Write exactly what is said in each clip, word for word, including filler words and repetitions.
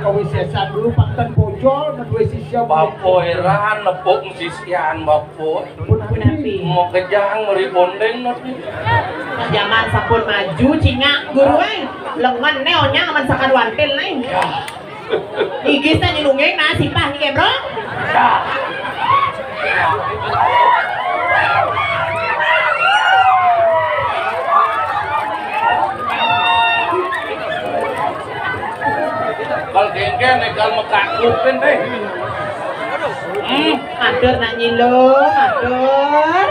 Kawisésan dulu pang ten pocol, madué sisya. Bapa éra nepuk sisian bapa. Punapi? Makejang meri bondéng nanti. Jaman sampun maju, cingak guru, éh. Lengen né onyang aman sakar wantil né. Ya. Igis tadi nungging, nah, sipah nih, Bro. Ya. Kal kéngkén, kal mekakupin, téh. Hmm. Matur, Nak Nyi Luh, matur.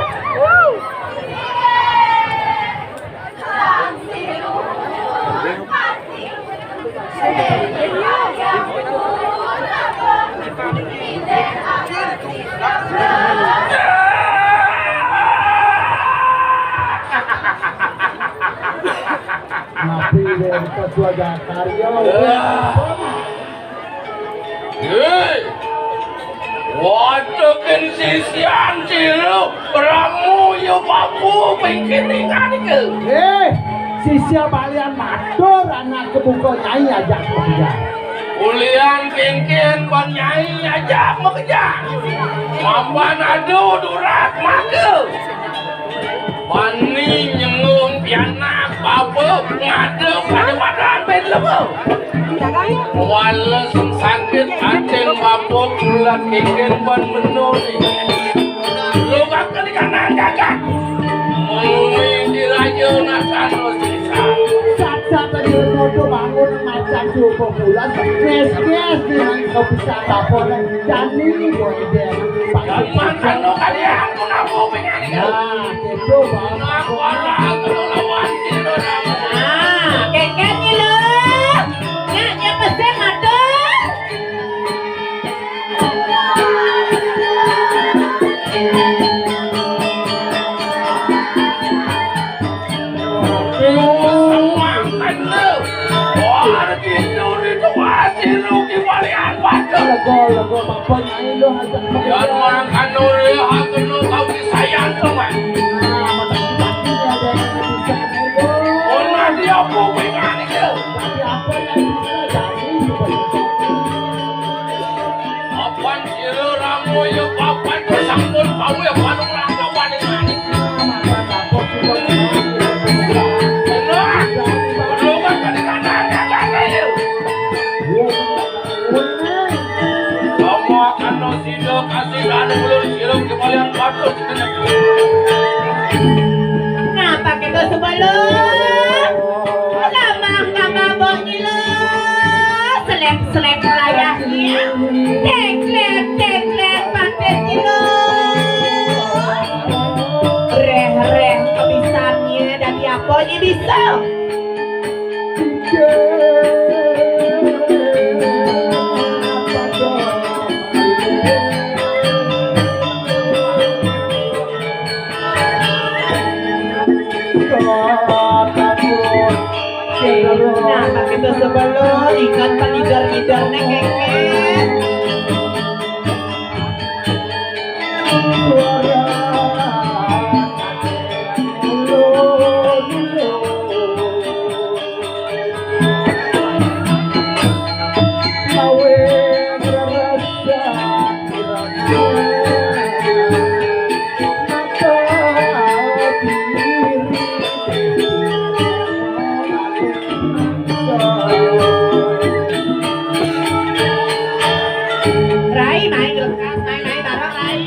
Napi wénten swajakarya? Héi! Watekin sisian cilu ramu ya babu bikin inganika. Héi, sisya balian matur anak kebuka nyai ajak makejang. Ulian kéngkén ban nyai ajak makejang. Mamban adu durat maka. Bani nyenggung pianak bapa ngadep pada madan ben lebo. Wala sing sakit atin bapa kulat kéngkén ban menung. Lu bakal di kanan gagak. Muni diraja nakan lu sisa. Sat-sat tadi lu bangun macam subuh bulan. Kes-kes dengan kepisah bapa dan jani boleh deh. Gampang kan lo kali ya, aku nak mau pengen. Nah, gitu, Bang. Nah, wala aku lawan gitu, Bang. Nah, kéngkén nih lo. Nak nyapa sih matur? Lega, lega, Bapak Nyai lo ajak. Yan makan nuri, aku lo kau disayang tuh, Mas. Nah, mata kita ini ada yang bisa, lega. Oh, nah, dia apa pengen itu? Tapi apa yang bisa jadi sebenarnya? Apan sira ramu ya papan sampun pawuh ya panung langkawan ing manik. Nah, berlomba pada kanan ya, kanan ya. Kamu akan no sida kasih dan belum sirup kembalian patut. Napa kita sebelum? Lamah-lamah bok nila. Selek-selek layahnya. Teklek-teklek pantis nila. Reh-reh kebisannya. Dadi apa nya bisa? Nah, begitu sebelum ikan peligar-ligar nengengeng. Rai, main lekas, main, main bareng, Rai.